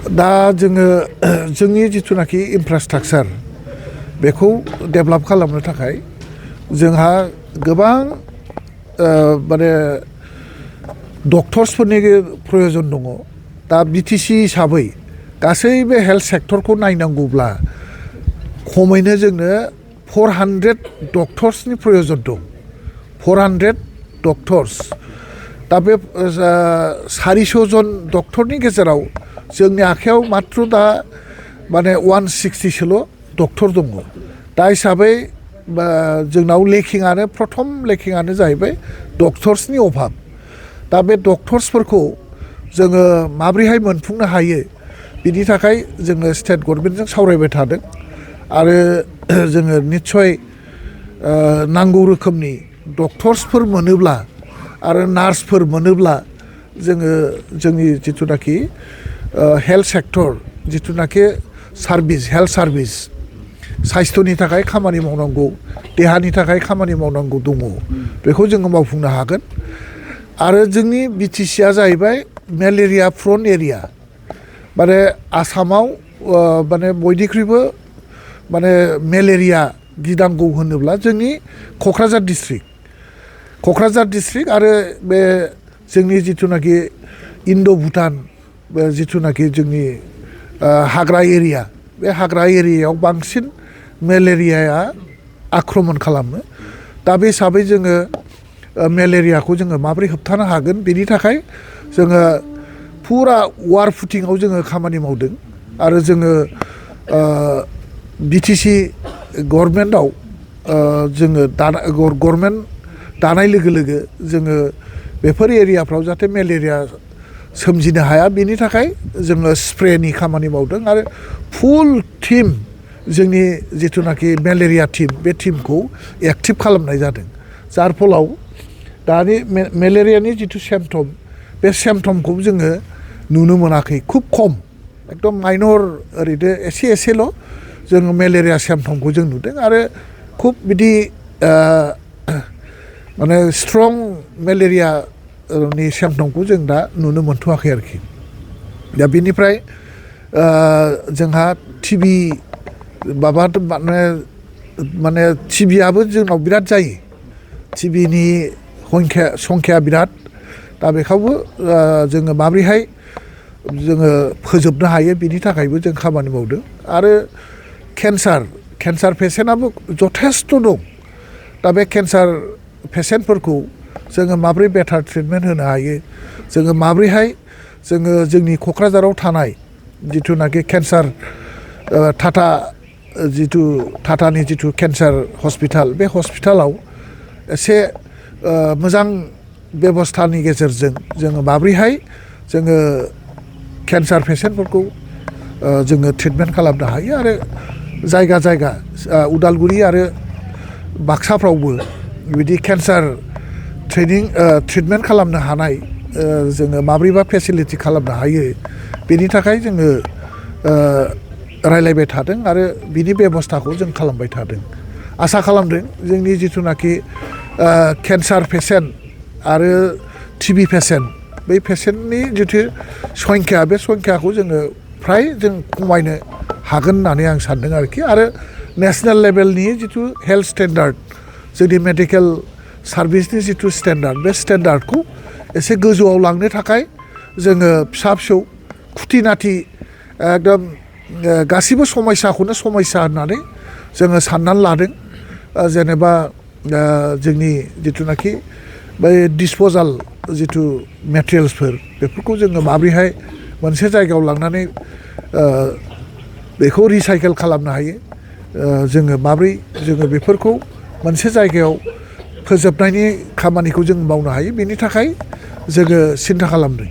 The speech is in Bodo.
दा जोङो जोंनि जिथुनाखि इनफ्रास्ट्राक्चार बेखौ डेभेलप खालामनो थाखाय जोंहा गोबां माने डक्टर्सफोरनि प्रयोजन दङ। दा बिटिसि हिसाबै गासैबो हेल्थ सेक्टरखौ नायनांगौब्ला खमैनो जोंनो 400 डक्टर्सनि प्रयोजन दं। 400 डक्टर्स। दा बे 400 जन डक्टरनि गेजेराव जोंनि आखायाव मात्र दा माने 160सोल' डक्टर दङ। दा हिसाबै जोंनाव लेकिंआनो प्रथम लेकिंआनो जाहैबाय डक्टर्सनि अभाब। दा बे डक्टर्सफोरखौ जोङो माब्रैहाय मोनफुंनो हायो बिनि थाखाय जोङो स्टेट गभर्नमेन्टजों सावरायबाय थादों आरो जोङो निस्सय नांगौ रोखोमनि डक्टर्सफोर मोनोब्ला आरो नार्सफोर मोनोब्ला जोङो जोंनि जिथुनाखि हेल्थ सेक्टर जिथुनाखि सार्भिस हेल्थ सार्भिस साइस्थ'नि थाखाय खामानि मावनांगौ देहानि थाखाय खामानि मावनांगौ दङ बेखौ जोङो मावफुंनो हागोन। आरो जोंनि बिटिसिआ जाहैबाय मेलेरिया प्रन एरिया। माने आसामाव माने बयनिख्रुइबो माने मेलेरिया गिनांगौ होनोब्ला जोंनि क'क्राझार डिस्ट्रिक्ट आरो बे जोंनि जिथुनाखि इन्ड' भुटान जिथुनाखि जोंनि हाग्रा एरिया बे हाग्रा एरियायाव बांसिन मेलेरियाया आक्रमन खालामो। दा बे हिसाबै जोङो मेलेरियाखौ जोङो माबोरै होबथानो हागोन बेनि थाखाय जोङो फुरा वार फुटिंआव जोङो खामानि मावदों आरो जोङो बिटिसि गभर्नमेन्टआव जोङो गभर्नमेन्ट दानाय लोगो लोगो जोङो बेफोर एरियाफ्राव जाहाथे मेलेरिया सोमजिनो हाया बेनि थाखाय जोङो स्प्रेनि खामानि मावदों आरो फुल टिम जोंनि जिथुनाखि मेलेरिया टिम बे टिमखौ एक्टिभ खालामनाय जादों। जार फलाव दानि मेलेरियानि जिथु सिम्पटम बे सिम्पटमखौ जोङो नुनो मोनाखै, खुब खम एकदम माइनर ओरैनो एसेल' जोङो मेलेरिया सिम्पटमखौ जों नुदों आरो खुब बिदि माने स्ट्रं मेलेरियानि सिम्पटमखौ जों दा नुनो मोनथ'वाखै आरोखि। दा बिनिफ्राय जोंहा टिबि माबा माने टिबिआबो जोंनाव बिराद जायो। टिबिनि संख्या बिराद। दा बेखौबो जोङो माब्रैहाय जोङो फोजोबनो हायो बिनि थाखायबो जों खामानि मावदों। आरो केन्सार पेसेन्टआबो जथेस्थ' दं। दा बे केन्सार पेसेन्टफोरखौ जोङो माब्रै बेटार ट्रिटमेन्ट होनो हायो, जोङो माब्रैहाय जोङो जोंनि क'क्राझाराव थानाय जिथुनाखि केन्सार टाटानि जिथु केन्सार हस्पिटाल बे हस्पिटालाव एसे मोजां बेबस्थानि गेजेरजों जोङो माब्रैहाय जोङो केन्सार पेसेन्टफोरखौ जोङो ट्रिटमेन्ट खालामनो हायो आरो जायगा उदालगुरि आरो बाक्साफ्रावबो बिदि केन्सार ट्रिटमेन्ट खालामनो हानाय जोङो माब्रैबा फेसिलिटि खालामनो हायो बेनि थाखाय जोङो रायलायबाय थादों आरो बिनि बेबस्थाखौ जों खालामबाय थादों। आसा खालामदों जोंनि जिथुनाखि केन्सार पेसेन्ट आरो टिबि पेसेन्ट बै पेसेन्टनि जिथु संख्या बे संख्याखौ जोङो फ्राय जों खमायनो हागोन होननानै आं सानदों आरोखि। आरो नेसनेल लेभेलनि जिथु हेल्थ स्टेन्डार्ड जोंनि मेडिकेल सार्भिसनि जिथु स्टेन्डार्ड बे स्टेन्डार्डखौ एसे गोजौआव लांनो थाखाय जोङो फिसा खुथिनाथि एकदम गासिबो समयसाखौनो समयसा होननानै जोङो साननानै लादों। जेनेबा जोंनि जिथुनाखि बै डिसप'जाल जिथु मेटेरियेल्सफोर बेफोरखौ जोङो माब्रैहाय मोनसे जायगायाव लांनानै बेखौ रिसाइकेल खालामनो हायो, जोङो माब्रै जोङो बेफोरखौ मोनसे जायगायाव फोजोबनायनि खामानिखौ जों मावनो हायो बेनि थाखाय जोङो सिन्था खालामदों।